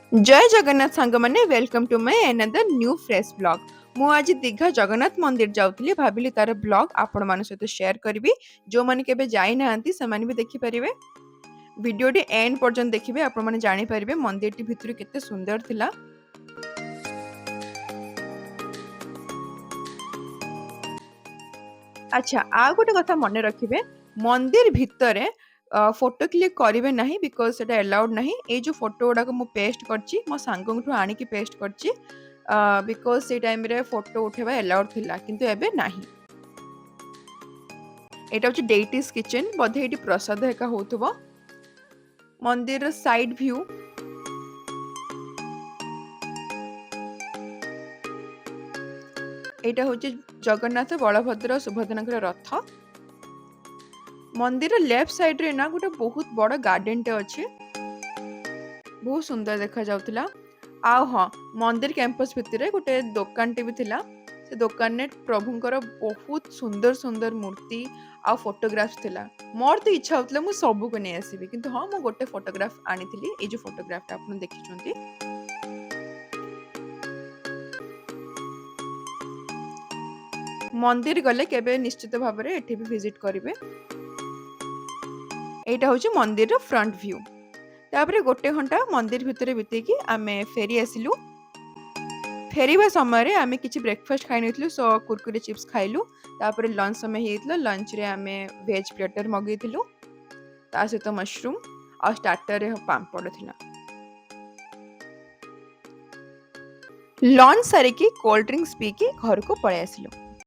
ଜୟ ଜଗନ୍ନାଥ ସାଙ୍ଗମାନେ, welcome to my another new fresh vlog। ମୁଁ ଆଜି ଦୀଘା ଜଗନ୍ନାଥ ମନ୍ଦିର ଯାଉଥିଲି। ଭାବିଲି ତାର ବ୍ଲଗ୍ ଆପଣମାନଙ୍କ ସହିତ ସେୟାର କରିବି। ଯେଉଁମାନେ କେବେ ଯାଇନାହାନ୍ତି, ସେମାନେ ବି ଦେଖିପାରିବେ। ଭିଡ଼ିଓଟି ଏଣ୍ଡ ପର୍ଯ୍ୟନ୍ତ ଦେଖିବେ, ଆପଣମାନେ ଜାଣିପାରିବେ ମନ୍ଦିରଟି ଭିତରୁ କେତେ ସୁନ୍ଦର ଥିଲା। ଆଚ୍ଛା, ଆଉ ଗୋଟେ କଥା ମନେ ରଖିବେ, ମନ୍ଦିର ଭିତରେ ଫଟୋ କ୍ଲିକ୍ କରିବେ ନାହିଁ, because ସେଟା ଆଲାଉଡ୍ ନାହିଁ। ଏଇ ଯେଉଁ ଫଟୋ ଗୁଡ଼ାକ ମୁଁ ପେଷ୍ଟ କରିଛି, ମୋ ସାଙ୍ଗଙ୍କଠୁ ଆଣିକି ପେଷ୍ଟ କରିଛି, because ସେଇ ଟାଇମ୍ରେ ଫଟୋ ଉଠେଇବା ଆଲାଉଡ୍ ଥିଲା, କିନ୍ତୁ ଏବେ ନାହିଁ। ଏଇଟା ହେଉଛି ଡେଇଟିସ୍ କିଚେନ୍। ବୋଧେ ଏଇଠି ପ୍ରସାଦ ହେକା ହେଉଥିବ। ମନ୍ଦିରର ସାଇଡ୍ ଭ୍ୟୁ। ଏଇଟା ହେଉଛି ଜଗନ୍ନାଥ, ବଳଭଦ୍ର, ସୁଭଦ୍ରାଙ୍କର ରଥ। ମନ୍ଦିର ଲେଫ୍ଟ ସାଇଡ୍ରେ ନା ଗୋଟେ ବହୁତ ବଡ଼ ଗାର୍ଡେନଟେ ଅଛି। ବହୁତ ସୁନ୍ଦର ଦେଖାଯାଉଥିଲା। ଆଉ ହଁ, ମନ୍ଦିର କ୍ୟାମ୍ପସ୍ ଭିତରେ ଗୋଟେ ଦୋକାନଟେ ବି ଥିଲା। ସେ ଦୋକାନରେ ପ୍ରଭୁଙ୍କର ବହୁତ ସୁନ୍ଦର ସୁନ୍ଦର ମୂର୍ତ୍ତି ଆଉ ଫଟୋଗ୍ରାଫ୍ସ ଥିଲା। ମୋର ତ ଇଚ୍ଛା ହେଉଥିଲା ମୁଁ ସବୁକୁ ନେଇ ଆସିବି, କିନ୍ତୁ ହଁ, ମୁଁ ଗୋଟେ ଫଟୋଗ୍ରାଫ ଆଣିଥିଲି। ଏଇ ଯେଉଁ ଫଟୋଗ୍ରାଫଟା ଆପଣ ଦେଖିଛନ୍ତି। ମନ୍ଦିର ଗଲେ କେବେ ନିଶ୍ଚିତ ଭାବରେ ଏଠି ବି ଭିଜିଟ୍ କରିବେ। ଏଇଟା ହେଉଛି ମନ୍ଦିରର ଫ୍ରଣ୍ଟ ଭ୍ୟୁ। ତାପରେ ଗୋଟେ ଘଣ୍ଟା ମନ୍ଦିର ଭିତରେ ବିତେଇକି ଆମେ ଫେରି ଆସିଲୁ। ଫେରିବା ସମୟରେ ଆମେ କିଛି ବ୍ରେକଫାଷ୍ଟ ଖାଇ ନେଇଥିଲୁ, ସୋ କୁରକୁରେ ଚିପ୍ସ ଖାଇଲୁ। ତାପରେ ଲଞ୍ଚ ସମୟ ହେଇଯାଇଥିଲା। ଲଞ୍ଚରେ ଆମେ ଭେଜ୍ ପ୍ଲେଟର ମଗେଇଥିଲୁ, ତା ସହିତ ମସରୁମ୍ ଆଉ ଷ୍ଟାର୍ଟରରେ ପାମ୍ପଡ଼ ଥିଲା। ଲଞ୍ଚ ସାରିକି କୋଲ୍ଡ ଡ୍ରିଙ୍କସ୍ ପିଇକି ଘରକୁ ପଳେଇ ଆସିଲୁ।